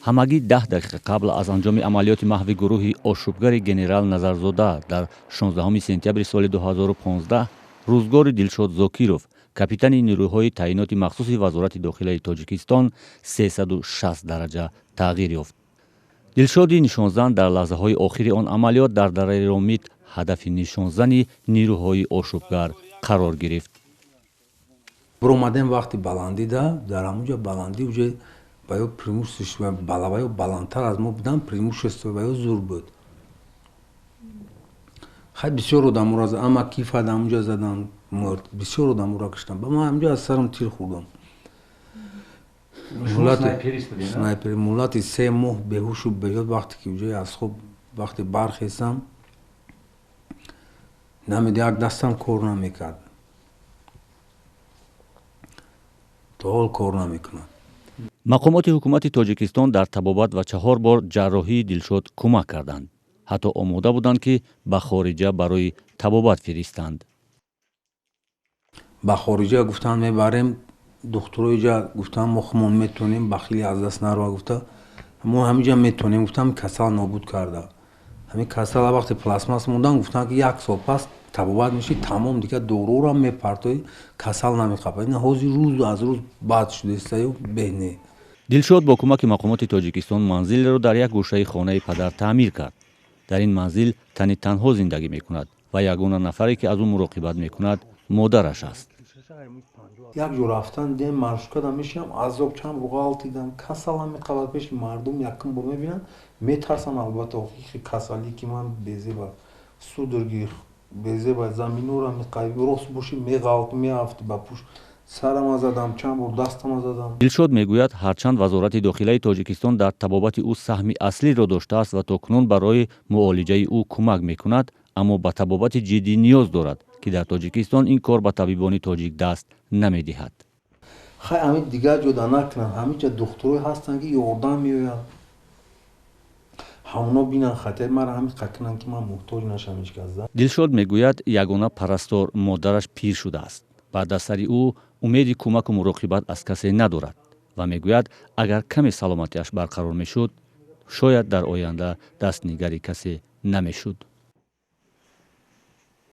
Ҳамагӣ 10 дақиқа қабл аз анҷоми амалиёти маҳви гурӯҳи ошӯбгари генерал Назарзода дар 16 сентябри соли 2015, рӯзгори Дилшод Зокиров, капитани нерӯҳои таъиноти махсуси Вазорати дохилаи Тоҷикистон, 360 дараҷа тағйир ёфт. Дилшоди нишонзан дар лаҳзаҳои охири он амалиёт дар дараи Ромит ҳадафи нишонзани нерӯҳои ошӯбгар қарор гирифт. Биромадем вақти баландида, дар ҳамунҷа баландӣ уже ба ё преимущество ва ё баландтар аз мо будан, преимущество ва ё зур буд. Хай, бисёр одаморо, ама кифад ҳамунҷа задан, мурд, бисёр одаморо киштам. Ба ман ҳамунҷа аз сарам тир хӯрдам. Снайпер. Муҳлати 3 моҳ беҳушу беёд. Вақте ки уҷои аз хоб вақте бархестам, намеди, як дастам кор намекард, то ҳол кор намекунад. Мақомоти ҳукумати Тоҷикистон дар табобат ва чаҳор бор ҷарроҳии Дилшод кӯмак карданд, ҳатто омода буданд, ки ба хориҷа барои табобат фиристанд. Ба хориҷа гуфтанд, мебарем. Духтурои ҷа гуфтанд, мо хумон метонем, бахили аз даст нарова гуфта, мо ҳаминҷа метонем гуфтам. Касал нобуд карда, ҳамин касала вақте пластмасс мондан, гуфтанд, ки як сол пас табобат мешӣ, тамом, дигар доруро мепартоӣ, касал намеқапад. Ина ҳозир рӯз аз рӯз бад шудастаю беҳ не. Дилшод бо кӯмаки мақомоти Тоҷикистон манзилеро дар як гӯшаи хонаи падар таъмир кард. Дар ин манзил тани танҳо зиндагӣ мекунад ва ягона нафаре, ки аз ӯ муроқибат мекунад, модараш аст. Як ҷо рафтан дем, маршруткада мешинам, азоб, чанд бор ғалтидам, касалам меқабад. Пеши мардум якум бор мебинанд, метарсанд албатта. Касалӣ ки ман безеба, судороги безеба, заминора меқаби, рост бошӣ меғалт, меафти, ба пушт сарама задам, чанд бор дастама задам. Дилшод мегӯяд, ҳарчанд Вазорати дохилаи Тоҷикистон дар табобати ӯ саҳми аслиро доштааст ва то кунун барои муолиҷаи ӯ кӯмак мекунад, аммо ба табобати ҷиддӣ ниёз дорад, ки дар Тоҷикистон ин кор ба табибони тоҷик даст намедиҳад. Хай, ҳамин дигар ҷода накунанд, ҳаминҷа духтурое ҳастанд, ки ёрдам меоянд, ҳамоно бинанд хатари мара, ҳамин кунанд, ки ман муҳтоҷ нашам ҳеҷ кас. Дилшод мегӯяд, ягона парастор модараш пир шудааст. Баъд аз сари ӯ умеди кӯмаку муроқибат аз касе надорад ва мегӯяд, агар каме саломатиаш барқарор мешуд, шояд дар оянда дастнигари касе намешуд.